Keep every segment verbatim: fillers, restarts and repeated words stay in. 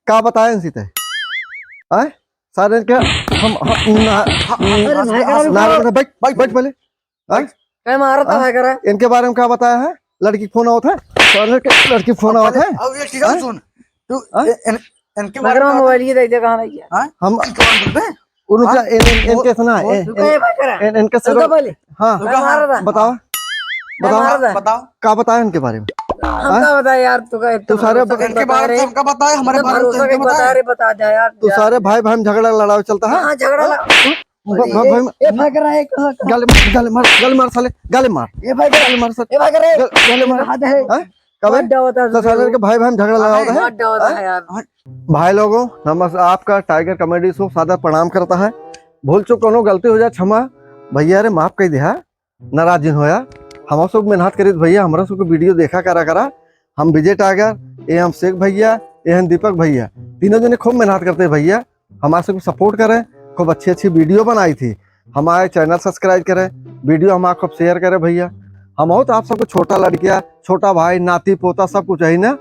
का बताए इनसे तय? आए? सारे इनके हम, हम, ना, अरे, ना, भाई, ना, अरे, बैठ, बैठ, बैठ पहले। आए? क्या मारा था आए? भाई करा? इनके बारे में क्या बताया है? लड़की फोन आवत है? सारे के लड़की फोन आवत है? अब ये ठीक है, आए? सुन। तू आए? इन-, इनके बारे में मोबाइल ये दे दे, कहाँ नहीं किया? हाँ? हम इनके बारे में बोलते हैं? उनका हाँ? इन-, इन-, वो, इनके सुना, वो, ए, तू कहे भाई करा? इन-, इनके तू सर, का बोले? हाँ। तू का मारा था? बताओ। मैं बताओ। मारा था। बताओ। का बताया इनके बारे में? हम हाँ? का बताया यार, तू का इतना तू सारे भरोसा ब-, करके इनके बता बारे में रहे। हमका बताया, हमारे इतना बारे में भरोसा इनके करके बता बताया। रहे, बता दे यार, तू यार। सारे भाई, भाई में झगड़ा लड़ावे चलता है? हाँ, झगड़ा हाँ? लड़ा-, तू भ-, अरे, भाई में ए, ए, भाई करा है, कहाँ, कहाँ? गाले मार, गाले मार, गाले मार साले, गाले मार। ए, भाई करा। गाले मार साले। ए, भाई करा। गा-, गाले मार। हाथ है। हाँ? कबे? हट जाओ, बता तो दो। साले के भाई, भाई में झगड़ा लड़ावे है? हट जाओ, हाँ? यार। भाई लोगों, नमस्कार, आपका Tiger Comedy Show सादर प्रणाम करता है। भूल चूक कोनो गलती हो जाए, क्षमा। भैया रे, माफ कर दिया, नाराज जिन होया। हम सब मेहनत करीत भैया, हमरा सब के video देखा करा करा। हम विजय टाइगर, ए हम शेख भैया, ए हम दीपक भैया, तीनों जने खूब मेहनत करते हैं भैया। हमारे सबको support करें, खूब अच्छी अच्छी video बनाई थी। हमारे channel subscribe करें, video हमारा खूब share करें भैया। हम बहुत आप सबको छोटा लड़किया, छोटा भाई, नाती पोता सब कुछ है ना,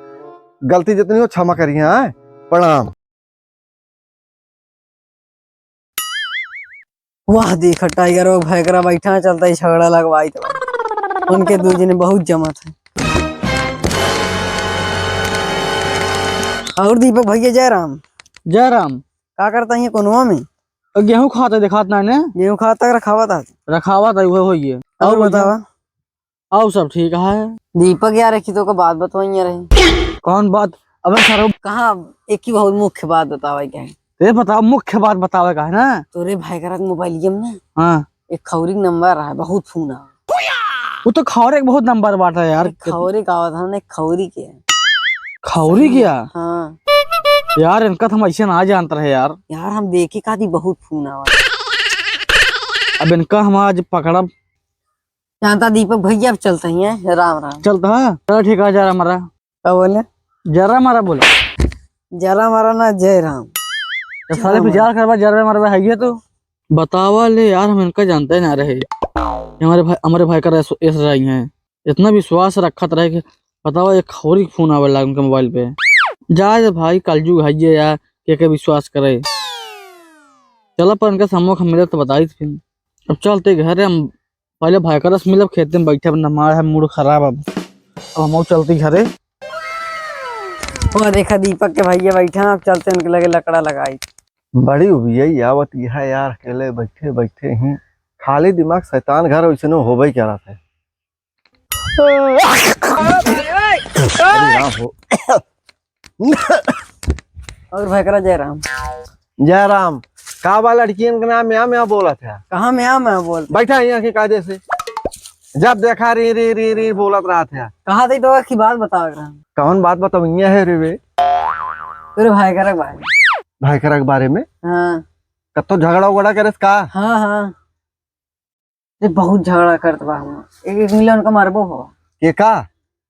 गलती जितनी हो क्षमा करिए। हाँ, प्रणाम। वाह, देखा टाइगर और भैकरा बैठा है, चलता ही झगड़ा लगवाई तो उनके दू जने बहुत जमत है। और दीपक भैया, जय राम। जय राम। का करता है कोनवा में? गेहूं खाता देखात ना ने। गेहूं खाता रखावा था। रखावा था, वो होइए। और और बतावा। और सब ठीक है। दीपक यार, एक ही तो का बात बतवाई रही। कौन बात? अबे सर, कहाँ, एक ही बहुत मुख्य बात बतावे के है। ते बताओ, मुख्य बात बतावे का है ना। तोरे भाई करा के मोबाइलियम में ना, हाँ। एक खौरी के नंबर है, बहुत फोन आवे। वो तो खौरे के बहुत नंबर बाटा है यार। एक खौरी का आवत है ना, खौरी के। खौरी के? हाँ। यार, इनका तो हम ऐसे ना जानत रहे यार। यार, हम देखे का थी बहुत फोन आवा। अब इनका हम आज पकड़ब। जानता दीपक भैया, अब चलते ही हैं। राम राम। चलता है? चल ठीक है, जरा मरा। का बोले? जरा मरा बोले। जरा मरा ना, जय राम। तो साले जरा मरा। विचार करबा, जरा मरबा है ये तो। बतावा ले यार, हम इनका जानते ना रहे। ये हमारे भाई, हमारे भाई का रस-, एस रही हैं। इतना विश्वास रखत रहे कि बतावा, एक खौरी के फोन आवे लाग उनके मोबाइल पे। जा रे भाई, कलजुग है ये यार, के के विश्वास करे। चला पर इनका सम्मुख हम मिले तो बताई फिर। अब चलते घर, हम पहले भाई करस मिलब, खेते में बैठे, अब नमाज है, मूड खराब अब। अब हम चलती घरे। वो देखा दीपक के भैया बैठा, अब चलते उनके लगे लकड़ा लगाई। बड़ी उबियई आवत यह यार, अकेले बैठे बैठे ही। खाली दिमाग शैतान घर वैसनो होबे क्या रहता है। अरे राम हो। और भैकरा जय राम। जय राम। का बा लड़कियन के नाम म्याँ म्याँ बोलत है? कहाँ म्याँ म्याँ बोलत? बैठा है यहाँ के कायदे से। जब देखा री री री री बोलत रहत है। कहाँ थे तो की बात बतावे रहा। कौन बात बताओ? यहाँ है रे वे। तेरे भैकरा के बारे में। भैकरा के बारे में? हाँ। कत्तो झगड़ा उगड़ा करे का? हाँ, हाँ। ये बहुत झगड़ा करत बा हम। एक, एक मिला उनका मारबो हो। के का?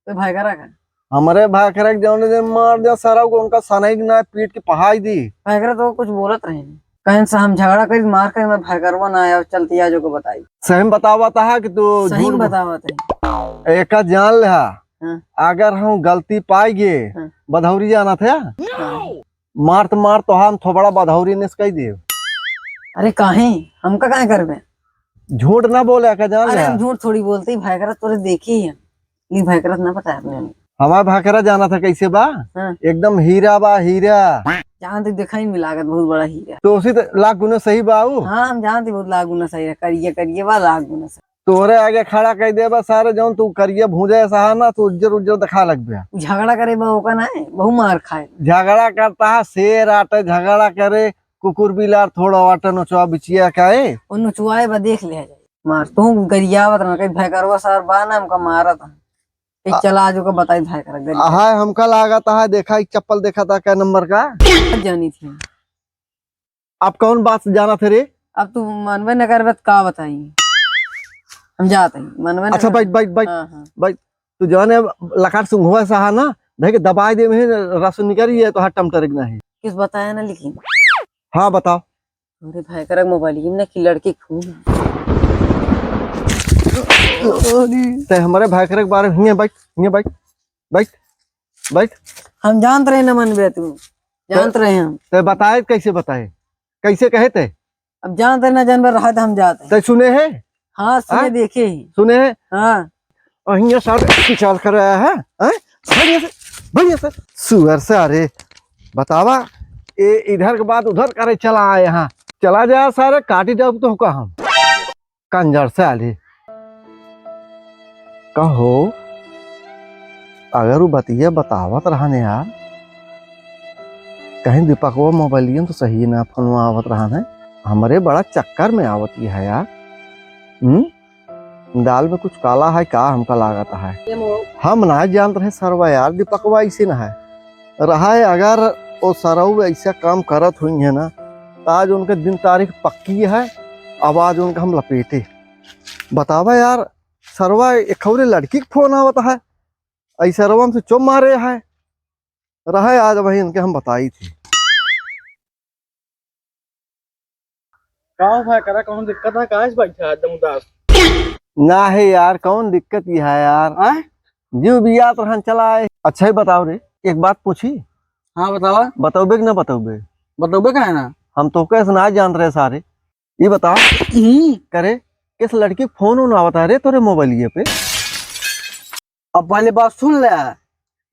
तो भैकरा का। हमरे भैकरा के जौन दिन मार दिया सारा को, उनका सनई के ना पीट के पहाई दी। भैकरा तो कुछ बोलत रहे। कहें से हम झगड़ा करी, मार करी, मैं भैकरवा ना आया, चलती आज ओको बताई। सही में बतावत है कि तू सही झूठ में बोल- बतावत है। एका जान ले हा, हाँ। अगर हम गलती पाई गे, हाँ। बधौरी जानत है? हाँ। मार तो मार, तोहार हम थोबड़ा बधौरी निस कई देब। अरे काहे? हमका काहे करबे? झूठ ना बोले का जान अरे ले। हम झूठ थोड़ी बोलते ही, भैकरा तोरे देखी है। ये भैकरा ना पता है अपने। हमार भैकरा जाना था कैसे बा? हाँ। एकदम हीरा बा, हीरा। जानते देखा ही में लागत बहुत बड़ा हीरा। तो उसी त लाख गुना सही बा ऊ। हाँ, हम जानते बहुत लाख गुना सही है। करिए, करिए बा लाख गुना सही। तोहरे आगे खड़ा कइ देबा सारे, जौन तू करिया भूंजा सहा ना, तू उज्जर उज्जर दिखा लगबे। झगड़ा करे बा ओका ना है, बहु मार खाए। झगड़ा करता है, शेर आटे झगड़ा करे, कुकुर बिलार थोड़ा आटे नोचवा बिचिया का है। वो नोचवाए बा, देख ले जाए। मार, तू गरियावत ना, कहीं भैकरवा सार बा ना, हमका मारत है। एक आ- चला आज ओका बताई भैकर गरिया। हाय, हमका लागत है, देखा एक चप्पल देखा था क्या नंबर का? जानी थी। आप कौन बात से जाना थे रे? अब तू मनबे न करबे त का बताई? हम जात हई, मनबे न अच्छा, करबे। बैठ, बैठ, बैठ, हाँ, हाँ। बैठ। तू जाने लकार सुंघवा सहा ना, धइ के दबाई दे में रस निकल ये तो हर टमटरिक नहीं। किस बताया ना लेकिन? हाँ, बताओ। अरे भाई, करक मोबाइल में ना कि लड़की खून। ते हमारे भाई करक बारे में हियां बैठ, हियां बैठ, बैठ, बैठ। हम जानत रहे न मनबे तू। जानत रहे हम। ते बताए, कैसे बताए, कैसे कहे ते? अब जानत रहे ना, जानवर रहा था, हम जात हैं। ते सुने हैं? हाँ, सुने, हाँ? देखे ही। सुने हैं? हाँ। अहिया सारे पिछाल कर रहा है, हैं? बढ़िया से, बढ़िया से। सुअर से, अरे, बतावा, ए, इधर के बात उधर करे चला आए यहाँ। चला जा सारे, काटी जाब तो का हम। कंजर से आली। कहो, अगर वो बतिया बतावत रहन यार, कहीं दीपकवा मोबाइलियन तो सही ना फोनवा आवत रहन है, हमरे बड़ा चक्कर में आवत ही है यार। हम्म? दाल में कुछ काला है का, हमका लागत है। हम ना जानत रहे सरवा यार, दीपकवा ऐसे ना है। रहा है, अगर वो सरऊ ऐसा काम करत हुई है ना, तो आज उनके दिन तारीख पक्की है। अब आज उनका हम लपेटे। बतावा यार, सरवा एक खौरे लड़की के फोन आवत है, ऐ सरवा हमसे चुप मारे है। रहा है, आज वही इनके हम बताई थी। का हो भाई, करा कौन दिक्कत है? काहे से बैठा है एकदम उदास? ना है यार, कौन दिक्कत ही है यार? हाँ? जीव बियात रहन चला आए। अच्छा ही बताओ रे, एक बात पूछी? हाँ, बतावा। बतौबे कि ना बतौबे? बतौबे का है ना? हम तो कैसे ना जानत रहे सारे। ये बताओ। हम्म। करे, किस लड़की फोन उन आवता है रे तोरे मोबाइलिये पे? अब पहले बात सुन ले।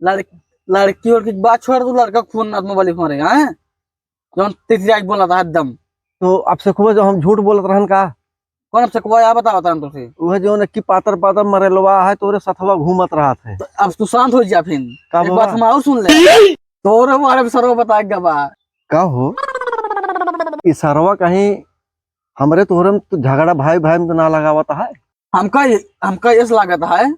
लड़-, लड़की वड़की की बात छोड़, तू लड़का के फोन ना मोबाइल फोन रे, हैं? जौन तेरी आज बोला था एकदम। तो अब से खूब जो हम झूठ बोलत रहन का? कौन अब से खूब, या बतावा था तुझे? वह जौन एक की पातर पातर मरेलवा है, तोरे सथवा घूमत रहत है। तो अब तू शांत हो जा फिर। का एक बाबा? बात हम और सुन ले। तोरे बारे में सरवा बताए गवा। का हो? ई सरवा कहीं हमरे तोहरे में तो झगड़ा भाई भाई में तो ना लगावत है? हमका ये, हमका ये लागत है,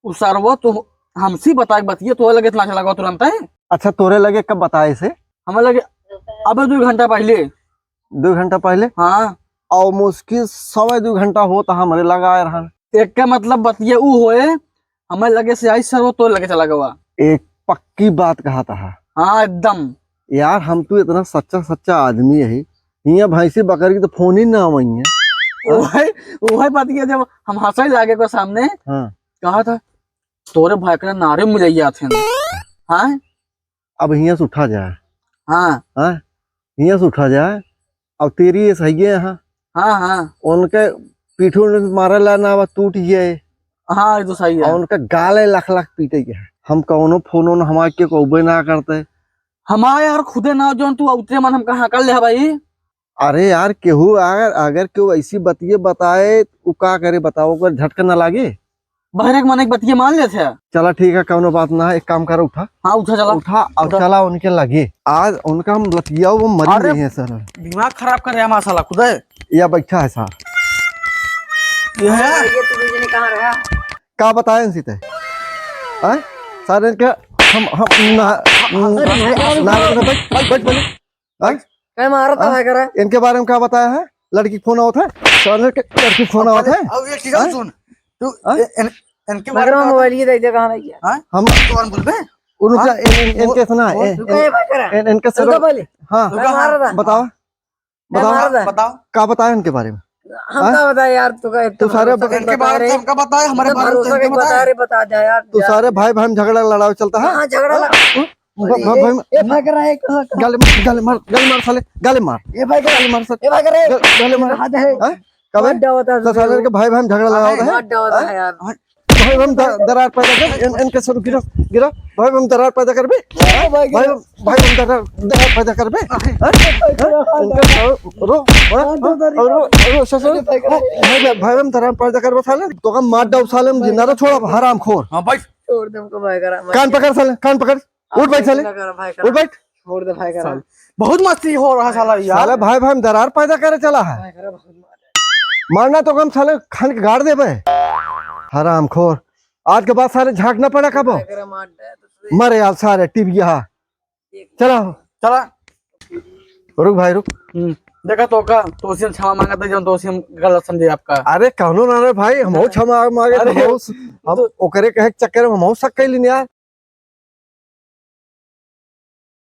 उ सरवा तो हमसे बताए बतिये, तोरे लगे इतना अच्छा लगा तुरंत है। अच्छा, तोरे लगे कब बताए से? हमें लगे अबे दो घंटा पहले। दो घंटा पहले? हाँ। और मुश्किल सवा दो घंटा होता हमरे लगा आए रहन। एक का मतलब बतिये उ होए, हमें लगे से आई सरवा तोरे लगे चला गवा। एक पक्की बात कहा था। हाँ, एकदम। यार, हम तो इतना सच्चा सच्चा आदमी है, हियाँ भैंसी बकरी की तो फोन ही ना आवई है। वही, वही बात ये, जब हम हंसई लागे को सामने, हाँ। कहा था, "तोरे भाई के नारे मिलैया थे ना।" हाँ? अब हियाँ से उठा जाए। हाँ। हाँ? हियाँ से उठा जाए। अब तेरी ये सही है यहाँ। हाँ, हाँ। उनके पीठू में मारे ला ना, अब टूट गए। हाँ, ये तो सही है। और उनका गाले लाख लाख पीटे के है। हम कौनो फोन वोन हमारे के कौबे ना करते। हमारे यार खुदे ना जौन तू उतरे मन हम कहाँ कर ले भाई। अरे यार, केहू अगर, अगर केहू ऐसी बतिये बताए, उ का करे बताओ, ओकर झटका ना लागे? बहरे के मन एक बतिये मान लेते हैं। चला ठीक है, कौनो बात ना है, एक काम कर, उठा। हाँ, उठा चला। उठा और उठा। चला उनके लगे। आज उनका हम लतिया वो मरी अरे, नहीं है सर। दिमाग खराब कर रहा है हमारा साला खुद है। या बैठा है सर। ये है? ये तू बीच में कहाँ रहा? का बताए इनसे ते? हैं? सर इनके हम, हम ना, अरे, ना, ना, ना, बैठ, बैठ, बैठ, बैठ। हाँ? काय मारत हाँ? है करा? इनके बारे में का बताया है? लड़की के फोन आवत है? साले के लड़की के फोन आवत है? अब ये ठीक है, हाँ? सुन। तू हाँ? इ-, इन-, इनके बारे मगर में मोबाइल ये दे दे, कहाँ नहीं है? हाँ? हम इनके बारे में बोलबे? उनका हाँ? इन-, इन-, वो, इनके सुना, वो, ए, तू इन-, कहे भाई करा? इन-, इनके तू सुनो। तो बोले। हाँ। तू कहे कहा? मारत है? बताओ। मैं बताओ। मारत है। बताओ। का बताया इनके बारे में? हम हाँ? का बताए यार, तू का इतना तू सारे भरोसा ब-, के इनके बता बारे में रहे। हमका बताया, हमारे इतना बारे में भरोसा इनके के बता बताया। रहे, बता दे यार, तू यार। सारे भाई, भाई में झगड़ा लड़ाई चलता है? हाँ, झगड़ा हाँ? लड़ा-, हाँ? भ-, अरे, भ-, भाई ए, ए, भाई कर रहा है, कहाँ, कहाँ? गाले मार, गाले मार, गाले मार साले, गाले मार। ए, भाई कर रहा है। गाले मार साले। ए, भाई कर रहा है। गा-, गाले मार। हाथ है। हाँ? कबे? मार डावता है तो साले तुझे। के भाई, भाई में झगड़ा लड़ाई है? मार डावता है हाँ? यार। हाँ? भाई, हम द-, दरार पैदा कर, इन, इनके सब गिरा, गिरा। भाई, हम दरार पैदा करबे। ए, भाई भाई, कर रहा है। भाई, हम दरार, दरार पैदा करबे। हाँ? हाँ? इनके सब, रो, रो, हाँ, रो, रो, रो, ससुर। भाई, भाई, भाई, हम दरार पैदा करबे साले। तो हम मार डाव साले, हम जिंदा ना छोड़ब, हरामखोर। हाँ भाई। छोड़ दे हमको भाई करा। कान पकड़ साले, कान पकड़। उठ बैठ साले। भाई करा, भाई करा। उठ बैठ। छोड़ दे भाई करा। साले, बहुत मस्ती हो रहा साला यार। साले भाई, भाई, हम दरार पैदा करे चला है। भाई करा, बहुत मार। मारना तो हम साले खान के गाड़ देबे। हरामखोर। आज के बाद साले झांक ना पड़ा कबो। भाई करा, मार दे, तो सही। मरे यार सारे टिबिया। चला हो। चला। रुक भाई, रुक। हम्म, देखा तो का, तोसे हम क्षमा मांगत है, जौन तोसे हम गलत समझे आपका। अरे, कौनो ना रे भाई, हम क्षमा मांगे, अरे, हम, हम तो ओकरे कहे के चक्कर में हम शक कैलिन यार।